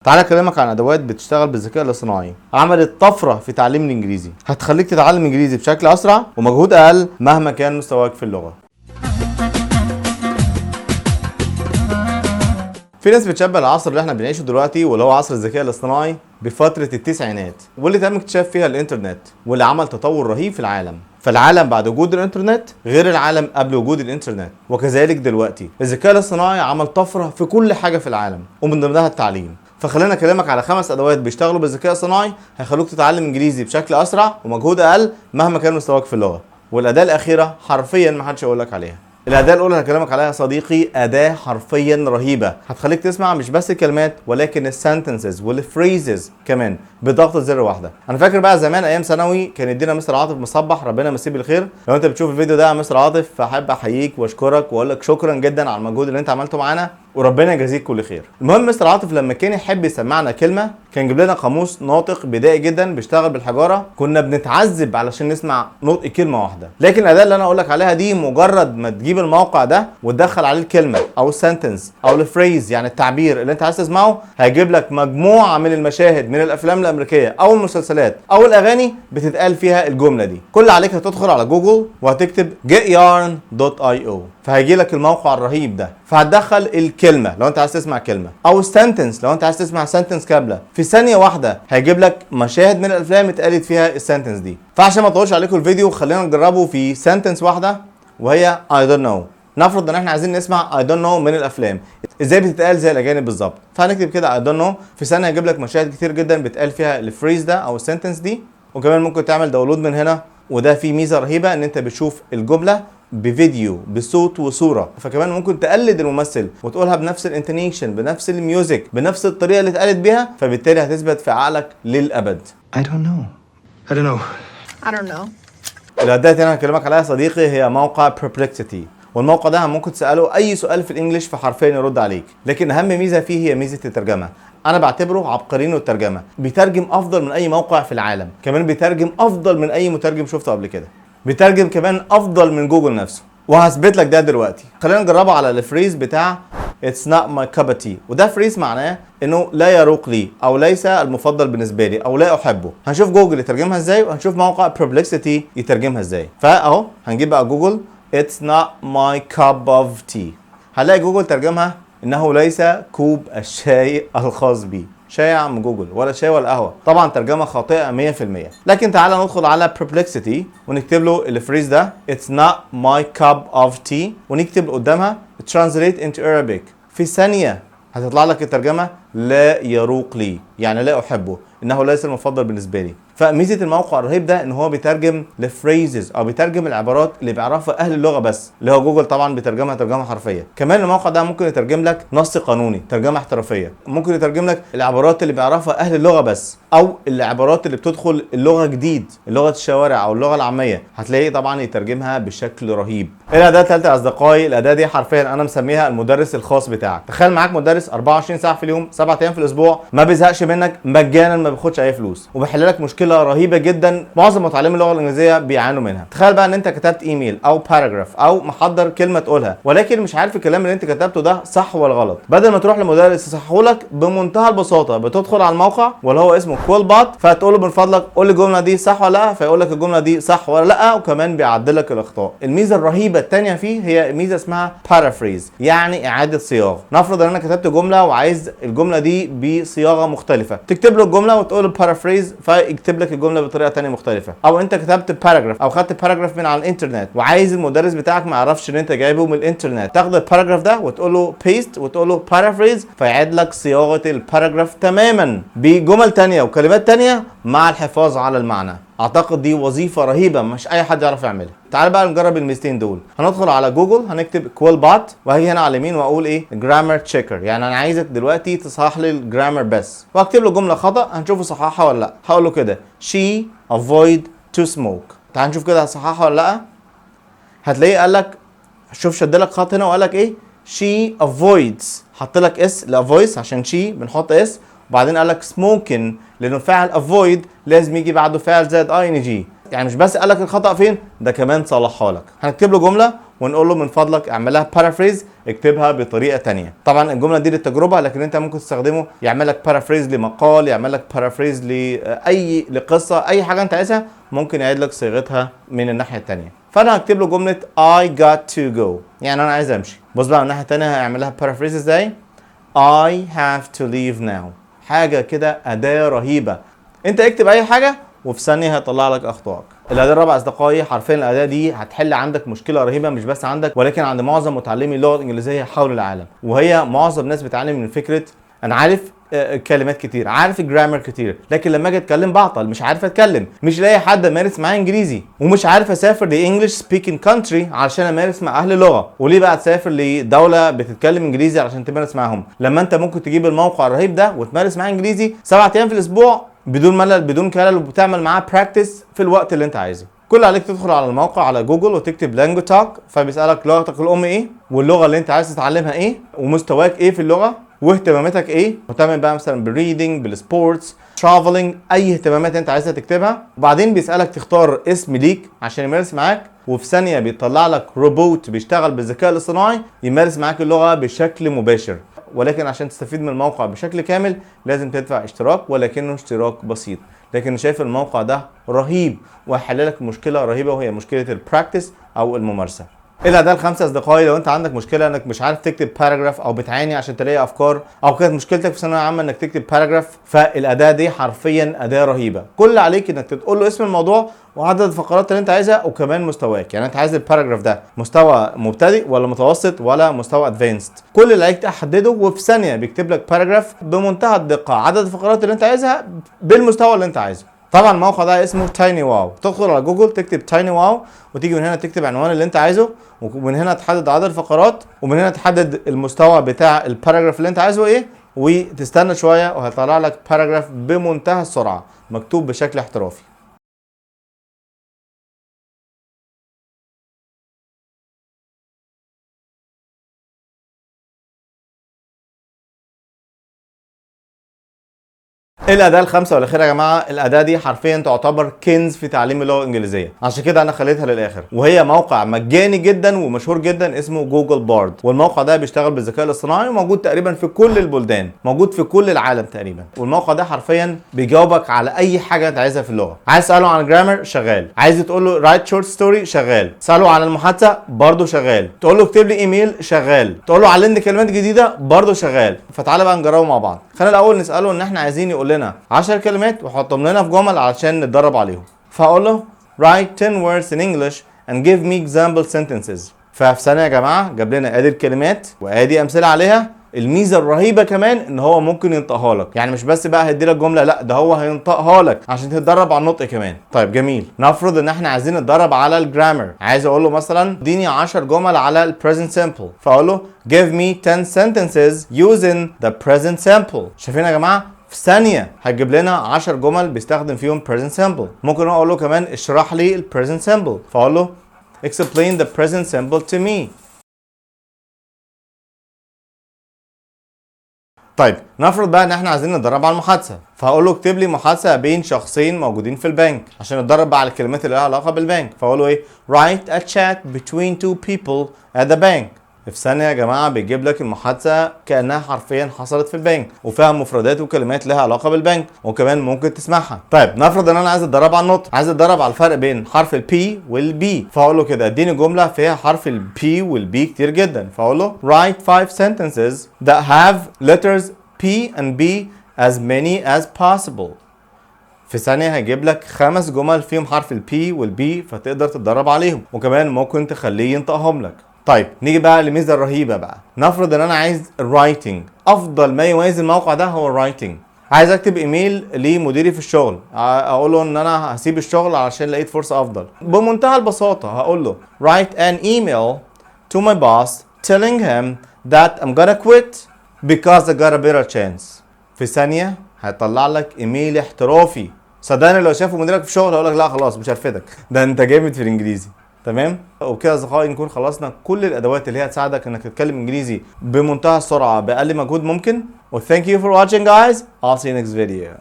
تعالى اكلمك عن ادوات بتشتغل بالذكاء الاصطناعي عملت طفرة في تعليم الانجليزي، هتخليك تتعلم انجليزي بشكل اسرع ومجهود اقل مهما كان مستواك في اللغة. في ناس بتشبه العصر اللي احنا بنعيشه دلوقتي واللي هو عصر الذكاء الاصطناعي بفترة التسعينات، واللي تم اكتشاف فيها الانترنت واللي عمل تطور رهيب في العالم. فالعالم بعد وجود الانترنت غير العالم قبل وجود الانترنت، وكذلك دلوقتي الذكاء الاصطناعي عمل طفرة في كل حاجة في العالم ومن ضمنها التعليم. فخلينا اكلمك على 5 ادوات بيشتغلوا بالذكاء الصناعي هيخلوك تتعلم انجليزي بشكل اسرع ومجهود اقل مهما كان مستواك في اللغة. والاداه الاخيرة حرفيا ما حدش يقول لك عليها. الاداة الاولى اللي هكلمك عليها يا صديقي اداه حرفيا رهيبة، هتخليك تسمع مش بس الكلمات ولكن ال sentences وال phrases كمان بضغطه زر واحدة. انا فاكر بقى زمان ايام ثانوي كان يدينا مستر عاطف مصبح، ربنا يمسيه بالخير. لو انت بتشوف الفيديو ده يا مستر عاطف فحب احييك واشكرك واقول لك شكرا جدا على المجهود اللي انت عملته معانا وربنا يجازيك كل خير. المهم مستر عاطف لما كان يحب يسمعنا كلمة كان يجيب لنا قاموس ناطق بدائي جدا بيشتغل بالحجارة، كنا بنتعذب علشان نسمع نطق كلمة واحدة. لكن الاداة اللي انا اقول لك عليها دي مجرد ما تجيب الموقع ده وتدخل عليه الكلمة او ال sentence او ال phrase، يعني التعبير اللي انت عايز تسمعه، هيجيب لك مجموعة من المشاهد من الافلام الامريكية او المسلسلات او الاغاني بتتقال فيها الجملة دي. كل اللي عليك هتدخل على جوجل وهتكتب getyarn.io، فهيجي لك الموقع الرهيب ده. فهتدخل الكلمة لو انت عايز تسمع كلمة او sentence لو انت عايز تسمع sentence كاملة، في ثانية واحدة هيجيب لك مشاهد من الافلام اتقالت فيها ال sentence دي. فعشان ما اطولش عليكم الفيديو خلينا نجربه في sentence واحدة وهي I don't know. نفرض ان احنا عايزين نسمع I don't know من الافلام ازاي بتتقال زي الاجانب بالظبط، فهنكتب كده I don't know. في ثانية هيجيب لك مشاهد كتير جدا بتقال فيها ال phrase ده او ال sentence دي، وكمان ممكن تعمل download من هنا. وده فيه ميزة رهيبة ان انت بتشوف الجملة بفيديو بصوت وصوره، فكمان ممكن تقلد الممثل وتقولها بنفس ال intonation بنفس ال music بنفس الطريقة اللي اتقالت بيها، فبالتالي هتثبت في عقلك للابد. I don't know. I don't know. I don't know. الاداة اللي انا هكلمك عليها يا صديقي هي موقع Perplexity، والموقع ده ممكن تساله اي سؤال في ال English فحرفيا يرد عليك. لكن اهم ميزة فيه هي ميزة الترجمة. انا بعتبره عبقريين الترجمة، بيترجم افضل من اي موقع في العالم، كمان بيترجم افضل من اي مترجم شفته قبل كده، بيترجم كمان افضل من جوجل نفسه، وهثبت لك ده دلوقتي. خلينا نجربه على ال phrase بتاع It's not my cup of tea، وده phrase معناه انه لا يروق لي او ليس المفضل بالنسبة لي او لا احبه. هنشوف جوجل يترجمها ازاي وهنشوف موقع Perplexity يترجمها ازاي. فاهو هنجيب بقى جوجل It's not my cup of tea، هنلاقي جوجل ترجمها انه ليس كوب الشاي الخاص بي. شاي يا عم جوجل، ولا شاي ولا قهوة. طبعا ترجمه خاطئه 100%. لكن تعالى ندخل على Perplexity ونكتب له ال phrase ده It's not my cup of tea، ونكتب قدامها translate into Arabic. في ثانية هتطلع لك الترجمة لا يروق لي، يعني لا احبه، انه ليس المفضل بالنسبة لي. فميزه الموقع الرهيب ده ان هو بيترجم ل phrases او بيترجم العبارات اللي بيعرفها اهل اللغة بس، اللي هو جوجل طبعا بيترجمها ترجمه حرفية. كمان الموقع ده ممكن يترجم لك نص قانوني ترجمه احترافية، ممكن يترجم لك العبارات اللي بيعرفها اهل اللغة بس، او العبارات اللي بتدخل اللغة جديد، لغة الشوارع او اللغة العامية، هتلاقيه طبعا يترجمها بشكل رهيب. الاداة الثالثة يا اصدقائي، الاداة دي حرفيا انا مسميها المدرس الخاص بتاعك. تخيل معاك مدرس 24 ساعة في اليوم 7 ايام في الاسبوع، ما بيزهقش منك، مجانا، ما بياخدش اي فلوس، وبيحل لك مشكلة رهيبة جدا معظم متعلمي اللغة الانجليزية بيعانوا منها. تخيل بقى ان انت كتبت ايميل او paragraph او محضر كلمة تقولها، ولكن مش عارف الكلام اللي انت كتبته ده صح ولا غلط. بدل ما تروح لمدرس يصححه لك، بمنتهى البساطة بتدخل على الموقع واللي هو اسمه QuillBot، فتقول له من فضلك قول لي الجملة دي صح ولا لا، فيقول لك الجملة دي صح ولا لا، وكمان بيعدل لك الاخطاء. الميزة الرهيبة الثانية فيه هي ميزة اسمها paraphrase، يعني اعاده صياغة. نفرض ان انا كتبت جملة وعايز الجملة دي بصياغة مختلفة، تكتب له الجملة وتقول له paraphrase فيكتب لك الجملة بطريقة ثانية مختلفة. او انت كتبت paragraph او خدت paragraph من على الانترنت وعايز المدرس بتاعك ما يعرفش ان انت جايبه من الانترنت، تاخد ال paragraph ده وتقول له paste وتقول له paraphrase، فيعيد لك صياغة ال paragraph تماما بجمل ثانية وكلمات ثانية مع الحفاظ على المعنى. اعتقد دي وظيفة رهيبة مش اي حد يعرف يعملها. تعال بقى نجرب الميزتين دول. هندخل على جوجل، هنكتب QuillBot، وهاجي هنا على اليمين واقول ايه grammar checker، يعني انا عايزك دلوقتي تصحح لي ال grammar بس، واكتب له جملة خطا هنشوفه صححها ولا لا. هقول له كده she avoid to smoke. تعال نشوف كده هصححها ولا لا. هتلاقيه قال لك شوف، شد لك خط هنا وقال لك ايه she avoids، حط لك s ل avoids عشان she بنحط s، وبعدين قال لك smoking لانه فعل avoid لازم يجي بعده فعل زائد ing. يعني مش بس قال لك الخطأ فين، ده كمان صلحها لك. هنكتب له جملة ونقول له من فضلك اعملها paraphrase، اكتبها بطريقة تانية. طبعا الجملة دي للتجربه، لكن انت ممكن تستخدمه يعمل لك paraphrase لمقال، يعمل لك paraphrase لاي لقصه، اي حاجة انت عايزها ممكن يعيد لك صياغتها من الناحية التانية. فانا هكتب له جملة I got to go، يعني انا عايز امشي. بص بقى من الناحية التانية هيعمل لها paraphrase ازاي؟ I have to leave now. حاجة كده اداه رهيبة، انت اكتب اي حاجة وفي ثانية هيطلع لك اخطائك. الاداة الرابعة اصدقائي، حرفيا الاداة دي هتحل عندك مشكلة رهيبة، مش بس عندك ولكن عند معظم متعلمي اللغة الانجليزية حول العالم، وهي معظم الناس بتعاني من فكرة انا عارف كلمات كتير، عارف ال grammar كتير، لكن لما اجي اتكلم بعطل، مش عارف اتكلم، مش لاقي حد امارس معاه انجليزي، ومش عارف اسافر ل English speaking country علشان امارس مع اهل اللغة. وليه بقى تسافر لدولة بتتكلم انجليزي علشان تمارس معاهم، لما انت ممكن تجيب الموقع الرهيب ده وتمارس معاه انجليزي 7 ايام في الاسبوع بدون ملل بدون كلل، وبتعمل معاه practice في الوقت اللي انت عايزه. كل اللي عليك تدخل على الموقع على جوجل وتكتب LanguaTalk، فبيسالك لغتك الام ايه، واللغة اللي انت عايز تتعلمها ايه، ومستواك ايه في اللغة، واهتماماتك ايه، مهتم بقى مثلا بال reading، بال sports، traveling، اي اهتمامات انت عايزها تكتبها. وبعدين بيسالك تختار اسم ليك عشان يمارس معاك، وفي ثانية بيطلع لك روبوت بيشتغل بالذكاء الاصطناعي يمارس معاك اللغة بشكل مباشر. ولكن عشان تستفيد من الموقع بشكل كامل لازم تدفع اشتراك، ولكنه اشتراك بسيط. لكن شايف الموقع ده رهيب وهيحل لك مشكلة رهيبة، وهي مشكلة ال practice او الممارسة. الاداة الخامسة اصدقائي، لو انت عندك مشكلة انك مش عارف تكتب paragraph، او بتعاني عشان تلاقي افكار، او كانت مشكلتك في ثانوية عامة انك تكتب paragraph، فالاداه دي حرفيا اداه رهيبة. كل اللي عليك انك تقول له اسم الموضوع وعدد الفقرات اللي انت عايزها وكمان مستواك، يعني انت عايز ال paragraph ده مستوى مبتدئ ولا متوسط ولا مستوى advanced، كل اللي عليك تحدده، وفي ثانية بيكتب لك paragraph بمنتهى الدقة، عدد الفقرات اللي انت عايزها بالمستوى اللي انت عايزه. طبعا الموقع ده اسمه TinyWow، تدخل على جوجل تكتب TinyWow وتيجي من هنا تكتب عنوان اللي انت عايزه، ومن هنا تحدد عدد الفقرات، ومن هنا تحدد المستوى بتاع ال paragraph اللي انت عايزه ايه، وتستنى شوية وهيطلع لك paragraph بمنتهى السرعة مكتوب بشكل احترافي. الاداة الخامسة والاخيرة يا جماعة، الاداة دي حرفيا تعتبر كنز في تعليم اللغة الانجليزية، عشان كده انا خليتها للاخر، وهي موقع مجاني جدا ومشهور جدا اسمه Google Bard. والموقع ده بيشتغل بالذكاء الاصطناعي وموجود تقريبا في كل البلدان، موجود في كل العالم تقريبا. والموقع ده حرفيا بيجاوبك على اي حاجة انت عايزها في اللغة. عايز تساله عن grammar شغال، عايز تقول له write short story شغال، تساله عن المحادثة برده شغال، تقول له اكتب لي ايميل شغال، تقول له علمني كلمات جديدة برده شغال. فتعالى بقى نجربه مع بعض. خلينا الاول نساله ان احنا عايزين يقول لنا 10 كلمات وحطهم لنا في جمل علشان نتدرب عليهم. فاقول له write 10 words in English and give me example sentences. ففي ثانية يا جماعة جاب لنا ادي الكلمات وادي امثلة عليها. الميزة الرهيبة كمان ان هو ممكن ينطقها لك، يعني مش بس بقى هيدي لك جملة، لا ده هو هينطقها لك عشان تتدرب على النطق كمان. طيب جميل، نفرض ان احنا عايزين نتدرب على ال grammar، عايز اقول له مثلا اديني 10 جمل على ال present simple، فاقول له give me 10 sentences using the present simple. شايفين يا جماعة في ثانية هتجيب لنا 10 جمل بيستخدم فيهم present simple. ممكن اقول له كمان اشرح لي ال present simple، فاقول له explain the present simple to me. طيب نفرض بقى ان احنا عايزين نتدرب على المحادثة، فهقول له اكتب لي محادثة بين شخصين موجودين في البنك عشان نتدرب بقى على الكلمات اللي لها علاقة بالبنك. فاقول له ايه؟ write a chat between two people at the bank. في ثانية يا جماعة بيجيب لك المحادثة كانها حرفيا حصلت في البنك، وفيها مفردات وكلمات لها علاقة بالبنك، وكمان ممكن تسمعها. طيب نفرض ان انا عايز اتدرب على النطق، عايز اتدرب على الفرق بين حرف ال P وال B، فاقول له كده اديني جملة فيها حرف ال P وال B كتير جدا، فاقول له write 5 sentences that have letters P and B as many as possible. في ثانية هيجيب لك 5 جمل فيهم حرف ال P وال B، فتقدر تتدرب عليهم، وكمان ممكن تخليه ينطقهم لك. طيب نيجي بقى للميزة الرهيبة بقى. نفرض ان انا عايز ال writing، افضل ما يميز الموقع ده هو ال writing. عايز اكتب ايميل لمديري في الشغل، اقول له ان انا هسيب الشغل علشان لقيت فرصة افضل. بمنتهى البساطة هقول له write an email to my boss telling him that I'm gonna quit because I got a better chance. في ثانية هيطلع لك ايميل احترافي. صدقني لو شافه مديرك في الشغل هيقول لك لا خلاص مش هرفدك، ده انت جامد في الانجليزي. تمام؟ وبكده يا اصدقائي نكون خلصنا كل الادوات اللي هي هتساعدك انك تتكلم انجليزي بمنتهى السرعة باقل مجهود ممكن. و thank you for watching guys. I'll see you next video.